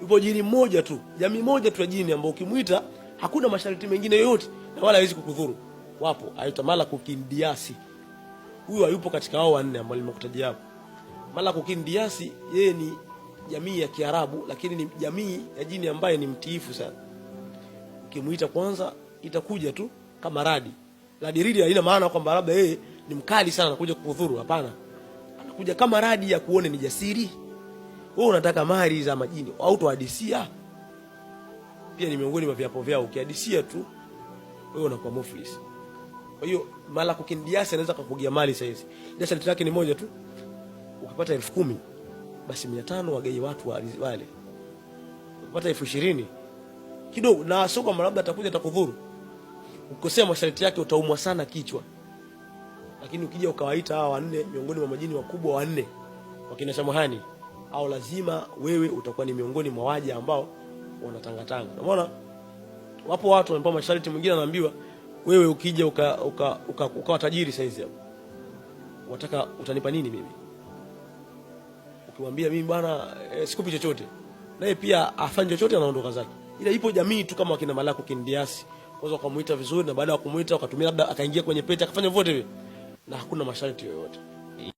Yupo jini mmoja tu, jamii moja tu ya jini ambao ukimuita hakuna masharti mengine yoyote na wala hawezi kukudhuru. Wapo, aitwa Malaku Kindiasi. Huyu hayupo katika hao wanne ambao nimekutajia hapo. Malaku Kindiasi yeye ni jamii ya Kiarabu, lakini ni jamii ya jini ambaye ni mtiifu sana. Ukimuita kwanza itakuja tu kama radi. Radi ridi haina maana kwamba labda yeye ni mkali sana anakuja kukudhuru, hapana. Anakuja kama radi ya kuone ni jasiri. Wewe unataka mali za majini au tuhadisia? Pia ni miongoni mwa viapo vyao, ukihadisia tu wewe unakuwa muflis. Kwa hiyo Malaku Kindiasi anaweza kukugia mali saizi. Ila sharti lake ni moja tu, ukipata 10,000 basi 500 wagaie watu wale. Ukipata 20,000 kidogo, na sio kwamba labda atakuja atakudhuru. Ukikosea masharti yake utaumwa sana kichwa. Lakini ukija ukawaita hawa wanne miongoni mwa majini wakubwa wanne wakina Shamahani, au lazima wewe utakuwa ni miongoni mwa waja ambao wanatangatanga. Unaona, wapo watu wamepewa masharti, mwingine anaambiwa wewe ukija ukawa uka, uka, uka tajiri saizi hapo, wataka utanipa nini mimi? Ukimwambia mimi bwana sikupi chochote, naye pia afanye chochote, anaondoka zake. Ila ipo jamii tu kama wakina Malaku Kindiasi, kwanza ukamuita vizuri, na baada ya kumuita ukatumia labda akaingia kwenye pete akafanya vyote hivi, na hakuna masharti yoyote.